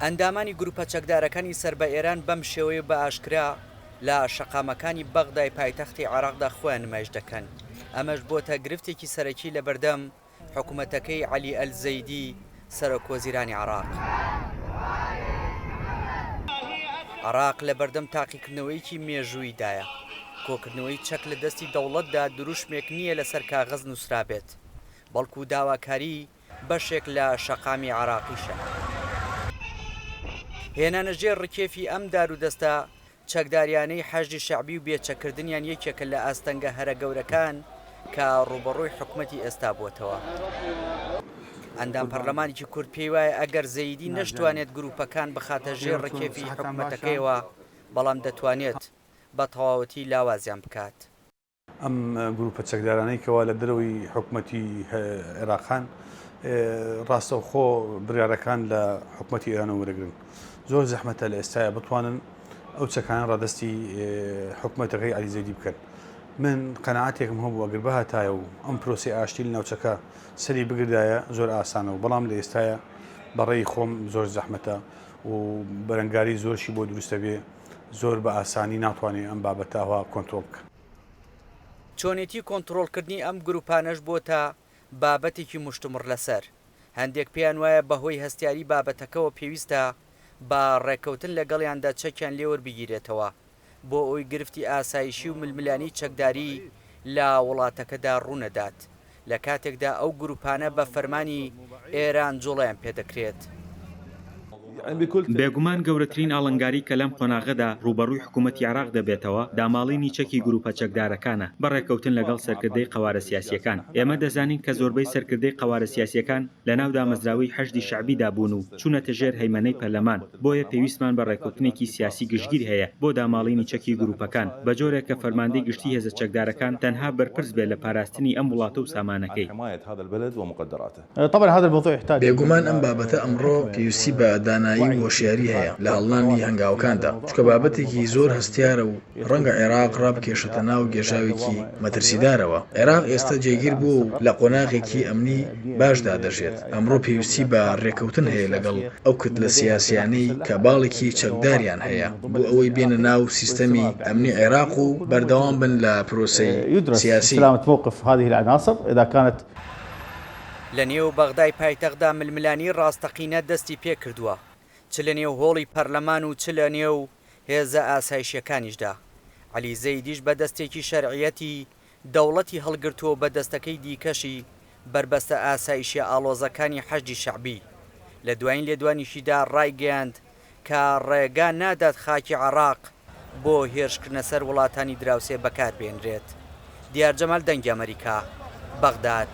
ئەندامانی گروپە چەکدارەکانی سەر بە ئێران بەم شێوەیە بە ئاشکرا لە شەقامەکانی بەغدای پایتەختی عێراقدا خۆیان نمایش دەکەن، ئەمەش بۆتە گرفتێکی سەرەکی لەبەردەم حکومەتەکەی عەلی ئەلزەیدی سەرۆکوەزیرانی عێراق. عێراق لەبەردەم تاقیکردنەوەیەکی مێژووییدایە، کۆکردنەوەی چەک لە دەستی دەوڵەتدا دروشمێک نییە لەسەر کاغەز نووسرابێت، بەڵکو داواکاریی بەشێک لە شەقامی عێراقیشە. هێنانە ژێر ڕکێفی ئەم دارودەستە چەکداریانەی حەشدی شەعبی و بێچەککردنیان یەکێکە لە ئاستەنگە هەرە گەورەکان کە ڕووبەڕووی حکومەتی ئێستا بووەتەوە. ئەندام پەرلەمانێکی کورد پێیوایە ئەگەر زەیدی نەشتوانێت گرووپەکان بخاتە ژێر ڕکێفی حکومەتەکەیەوە، بەڵام دەتوانێت بە تەواوەتی لاوازیان بکات. ئەم گروپە چەکدارانەی کەوا لە دەرەوەی حکومەتی عێراق هەن ڕاستەوخۆ بڕیارەکان لە حکومەتی ئێرانەوە وەرەگرن. زۆر زەحمەتە لە ئێستایا بتوانن ئەو چەکانە ڕادەستی حکومەتەکەی عەلی زەیدی بکەن. من قەناعەتێکم هەبوو ئەگەر بهاتایە و ئەم پرۆسەی ئاشتی لە ناوچەکە سەری بگردایە زۆر ئاسانە و بەڵام لە ئێستایا بە ڕێی خۆم زۆر زەحمەتە و بەرەنگاری زۆرشی بۆ دروستە بێ. زۆر بە ئاسانی ناتوانێ ئەم بابەتە ئەوها کۆنترۆڵ بکا. چۆنێتی کۆنتڕۆڵکردنی ئەم گروپانەش بۆتە بابەتێکی مشتومڕ لەسەر، هەندێک پێیان وایە بەهۆی هەستیاری بابەتەکەوە پێویستە بە ڕێککەوتن لەگەڵیاندا چەکیان لێوەربگیرێتەوە بۆ ئەوەی گرفتی ئاسایشی و ململانێی چەکداری لە وڵاتەکەدا ڕوونەدات. لە کاتێکدا ئەو گروپانە بە فەرمانی ئێران جوڵەیان پێدەکرێت. بێگومان گەورەترین ئاڵنگاری کە لەم قۆناغەدا ڕووبەڕووی حکوومەتی عێراق دەبێتەوە، داماڵینی چەکی گرووپە چەکدارەکانە بە ڕێککەوتن لەگەڵ سەرکردەی قەوارە سیاسییەکان. ئێمە دەزانین کە زۆربەی سەرکردەی قەوارە سیاسییەکان لەناو دامەزراوەی حەشدی شەعبیدا بوون و چوونەتە ژێر هەیمەنەی پەرلەمان، بۆیە پێویستمان بە ڕێککەوتنێکی سیاسی گشتگیر هەیە بۆ داماڵینی چەکی گرووپەکان، بە جۆرێک کە فەرماندەی گشتی هێزە چەکدارەکان تەنها بەرپرس بێت لە پاراستنی ئەم وڵاتە و سامانەکەی. بێگومان ئەم بابەتە ئەمڕۆ پێویستی بە دانایی و هۆشیاری هەیە لە هەڵنانی هەنگاوەکاندا، چونکە بابەتێکی زۆر هەستیارە و ڕەنگە عێراق ڕابکێشێتە ناو گێژاوێکی مەترسیدارەوە. عێراق ئێستا جێگیر بووە و لە قۆناغێکی ئەمنی باشدا دەژێت. ئەمڕۆ پێویستی بە رێککەوتن هەیە لەگەڵ ئەو کوتلە سیاسیانەی کە باڵێکی چەکداریان هەیە بۆ ئەوەی بێنە ناو سیستەمی ئەمنی عێراق و بەردەوام بن لە پرۆسەی سیاسی. لە نێو بەغدای پایتەختدا ململانێی ڕاستەقینە دەستی پێکردووە، چ لە نێو هۆڵی پەرلەمان و چ لە نێو هێزە ئاسایشیەکانیشدا. عەلی زەیدیش بە دەستێکی شەرعیەتی دەوڵەتی هەڵگرتووە و بە دەستەکەی دیکەشی بەربەستە ئاسایشیە ئاڵۆزەکانی حەشدی شەعبی. لە دوایین لێدوانیشیدا ڕایگەیاند کە ڕێگا نادات خاکی عێڕاق بۆ هێرشکردنە سەر وڵاتانی دراوسێ بەکار بێنرێت. دیار جەمال دەنگی ئەمەریکا، بەغداد.